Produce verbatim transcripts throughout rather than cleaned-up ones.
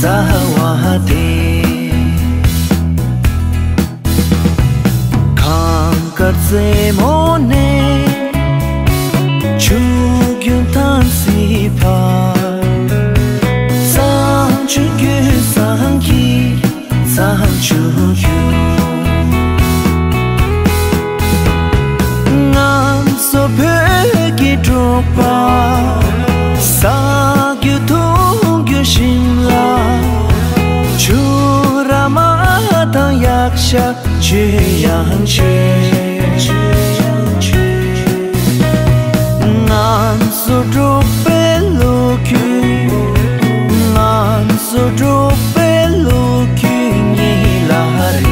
ལྟ་བ་དེ། གངས་དཀར་རྩེ་མོ་ནས་ཆུ་རྒྱུན་ཐང་སི་བར། བསང་ཆུ་རྒྱུན་བསང་གི་བསང་ཆུ་རྒྱུན། ང་ཚོ་བོད་ཀྱི་འབྲོག་པ། ཟ་རྒྱུ་འཐུང་རྒྱུ་ཞིམ་ལ། ཆུ་ར་མ་དང་ཡག་ཤ་ཆོས་ཡང་ཆོས། ང་ཚོ་འབྲོག་པའི་ལོ་རྒྱུས། ང་ཚོ་འབྲོག་པའི་ལོ་རྒྱུས་ཉིད་ལ་རེ།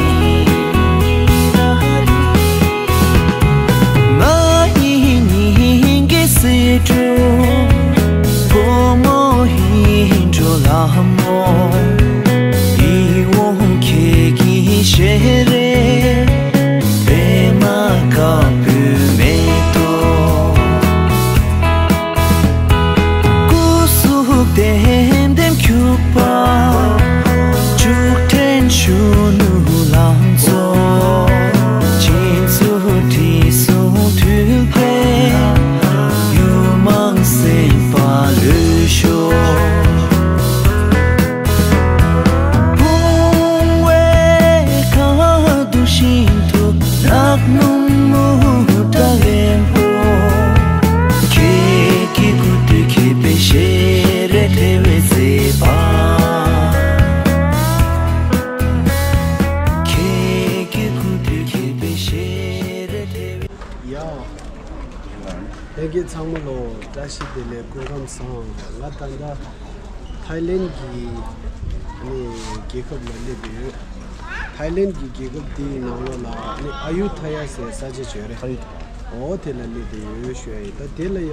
ང་ཡི་སྙིང་གི་སེ་འབྲུ། བུ་མོ་ཡིད་འཕྲོག་ལྷ་མོ། ཡིད་འོང་ཁྱེད་ཀྱི་ཞལ་རས། པད་མ་དཀར་པོའི་མེ་ཏོག། སྐུ་གཟུགས་ལྡེམ་ལྡེམ་འཁྱུག་པ། ལྕུག་ཕྲན་གཞོན་ནུ་ལང་ཚོ། ཁྱེད་ཚོ་དྲི་བསུང་འཐུལ་པའི། ཡུལ་མང་སེམས་པ་ལུས་ཤོག། བུང་བའི་ཁ་དུ་ཤིན་ཏུ་ནག་སྣུམ་མུ་ཏྲ་ལེན་པོ། ཁྱེད་ཀྱི་སྐུ་དུས་ཁྱེད་པའི་ཞལ་རས་ཐལ་བའི་མཛེས་པ། ཁྱེད་ཀྱི་སྐུ་དུས་ཁྱེད་པའི་ཞལ་རས་ཐལ་བའི། ཡ། ལྷན་རྒྱས་ཚང་མ་ལོ་བཀྲ་ཤིས་བདེ་ལེགས། སྐུ་ཁམས་བཟང་། ང་ད་ལྟ་ཐའི་ལེན་གྱི་ཨ་ནི་རྒྱལ་ཁབ་ལ་སླེབས་ཡོད། ཐའི་ལེན་གྱི་རྒྱལ་ཁབ་དེའི་ནང་ལོགས་ལ་ཨ་ནི་ཨ་ཡུ་ཐ་ཡ་ཟེར་ས་ཆ་ཅིག་ཡོད་རེད། ཨ་ཡུ་ཐ་ཡ། འོ་དེ་ལ་སླེབས་བསྡད་ཡོད་ཞུ་ཡ་ཡིན། ད་དེ་ལ་ཡ་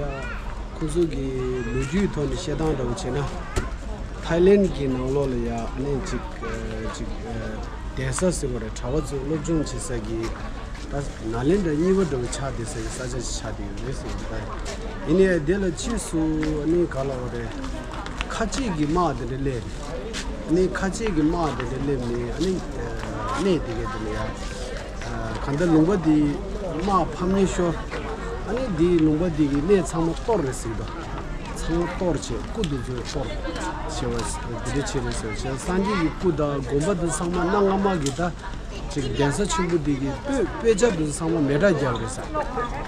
ཁོང་ཚོ་གི་ལོ་རྒྱུས་ཐོག་ནས་བཤད་སྟངས་འདྲ་བོ་བྱས་ན། ཐའི་ལེན་གྱི་ནང་ལོགས་ལ་ཡ་ཨ་ནི་ཅིག་ཅིག་གདན་ས་ཟེར་བ་རེད། གྲྭ་པ་ཚོ་སློབ་སྦྱོང་བྱེད་ས་གི་ད་ནཱ་ལེནྡྲ་གཉིས་པ་འདྲ་བོ་ཆགས་བསྡད་ས་གི་ས་ཆ་ཅིག་ཆགས་བསྡད་ཡོད་རེད་ཟེར་གི། ད་ཡིན་ནའི་དེ་ལ་ཕྱིས་སུ་ཨ་ནི་ག་ལབ་དགོས་རེད། ཁ་ཆེ་གི་དམག་དེ་འདྲ་སླེབས་རེད། ཨ་ནི་ཁ་ཆེ་གི་དམག་དེ་འདྲ་སླེབས་ནས་ཨ་ནི་གནས་དེ་གའི་དེ་ལ་ཡ། གང་ལྟར་ལུང་པ་འདི་དམག་ཕམ་ཉེས་ཤོར། ཨ་ནི་འདིའི་ལུང་པ་འདི་གི་གནས་ཚང་མ་གཏོར་རེད་ཟེར་གི་འདུག་ཚང་མ་གཏོར་བྱས་སྐུ་འདི་ཚོ་གཏོར་བྱས་པ་འདི་འདྲ་བྱས་རེད་ཟེར་བྱས། སངས་རྒྱས་ཀྱི་སྐུ་དང་དགོན་པ་འདི་ཚང་མ་གནའ་སྔ་མ་གི་ད་ཅིག་གདན་ས་ཆེན་པོ་འདི་གི་དཔེ་དཔེ་ཆ་འདི་ཚོ་ཚང་མ་མེ་སྲེག་བརྒྱབ་རེད་ཟེར།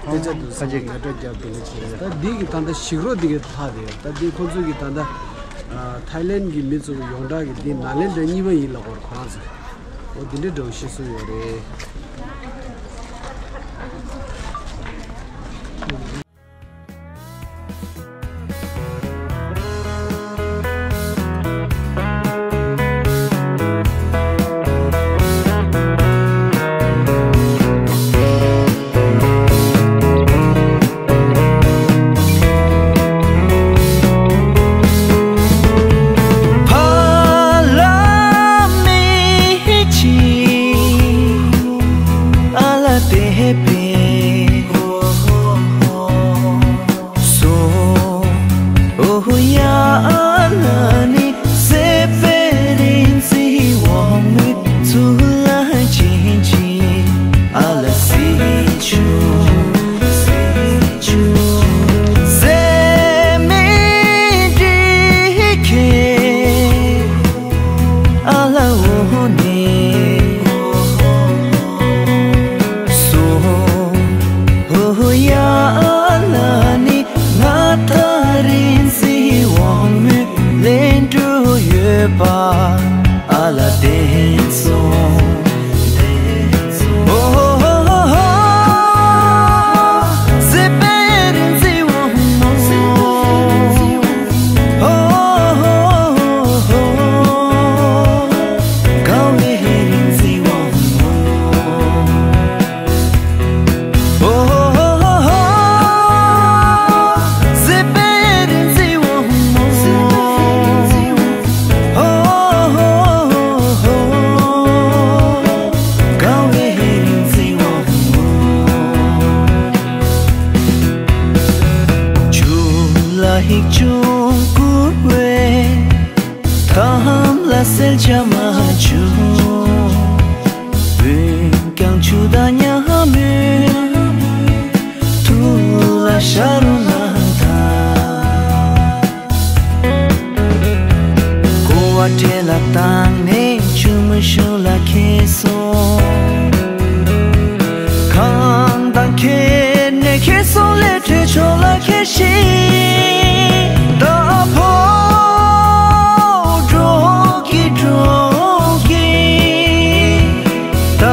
དཔེ་ཆ་འདི་ཚོ་ཚང་མ་མེ་སྲེག་བརྒྱབ་འདི་འདྲ་བྱས་རེད། ད་འདི་གི་ད་ལྟ་ཞིག་རོ་འདི་གི་ལྷག་དེ་ད་འདི་ཁོ་ཚོ་གི་ད་ལྟ་ཐའི་ལེན་གི་མི་ཚོ་གི་ཡོངས་གྲགས་ཀྱི་འདི་ནཱ་ལེནྡྲ་གཉིས་པ་ཡིན་ལབ་དགོས་རེད་ཁོ་རང་ཚོ། འོ་འདི་འདྲའི་འདྲ་བོ་ཤེས་སྲོལ་ཡོད་རེད། གསལ་ཆ་མ་བྱུང་། འོན་ཀྱང་ཆུ་དང་ཉ་མོས་ཐུགས་ལ་ཤ་རུ་ནང་ཐང་། ཀོ་བ་ཁྲེ་ལ་བཏང་ནས་ཆུ་མོ་ཤུ་ལ་ཁེལ་སོང་། གང་དང་ཁེལ་ནས་ཁེལ་སོང་ལས་བྲེལ་ཆོག་ལ་ཁེལ་ཤིང་། ད་ཕོ་འགྲོ་གི་འགྲོ་གི། ད་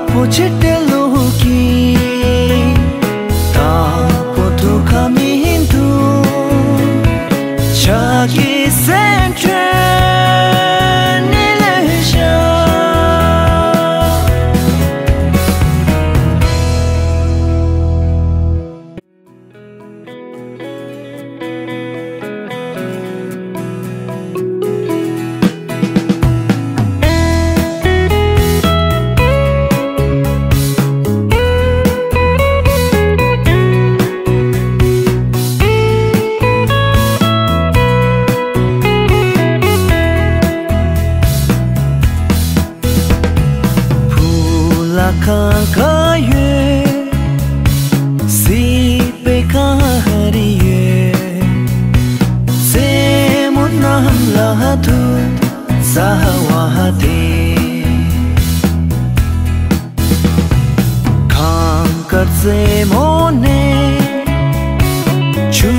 ཕོ་ཆེ་ཏེ་ལོ་གི། ད་ཕོ་ཐུག་ག་མི་འདུག་ཆ་གི་སེམས་ཁྲོད་ནི་ལས་ཤ། བུ་ལ་གང་ག་ཡོད། སྲིད་པའི་ག་རེ་ཡོད། སེ་མོ་རྣམས་ལ་ཐུག་ཟ་བ་དེ། གངས་དཀར་རྩེ་མོ་ནས་ཆུ་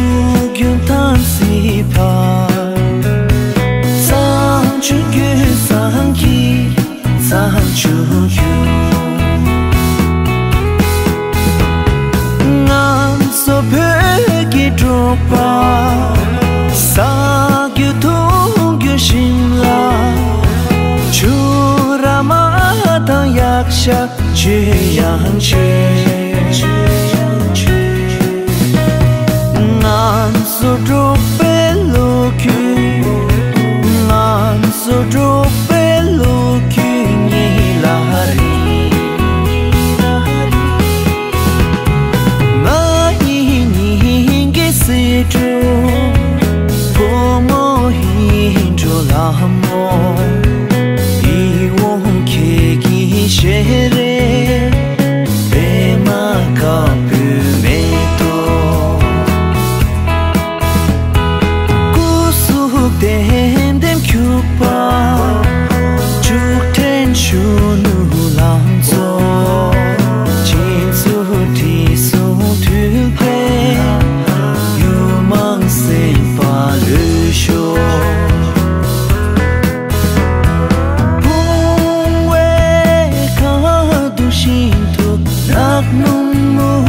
རྒྱུན་ཐང་སི་བར། བསང་ཆུ་རྒྱུན་བསང་གི་བསང་ཆུ་རྒྱུན། ང་ཚོ་བོད་ཀྱི་འབྲོག་པ། ཟ་རྒྱུ་འཐུང་རྒྱུ་ཞིམ་ལ། ཆུ་ར་མ་དང་ཡག་ཤ་ཆོས་ཡང་ཆོས། ང་ཚོ་འབྲོག་པའི་ལོ་རྒྱུས། ང་ཚོ་འབྲོག་པའི་ལོ་རྒྱུས་ཉིད་ལ་རིང་། ང་ཡི་སྙིང་གི་སྲིད་སྒྲུབ། བུ་མོ་ཡིད་འཕྲོག་ལྷ་མོ། ཡིད་འོང་ཁྱེད་ཀྱི་ཞལ་རས། པད་མ་དཀར་པོའི་མེ་ཏོག། སྐུ་གཟུགས་ལྡེམ་ལྡེམ་འཁྱུག་པ། ལྕུག་ཕྲན་གཞོན་ནུ་ལང་ཚོ། སྤྱི་གཙུག་དྲི་བསུང་འཐུལ་པའི། ཡུལ་མང་སེམས་པ་ལུས་ཤོག། བུང་བའི་ཁ་དུ་ཤིན་ཏུ་ནག་སྣུམ་མུ་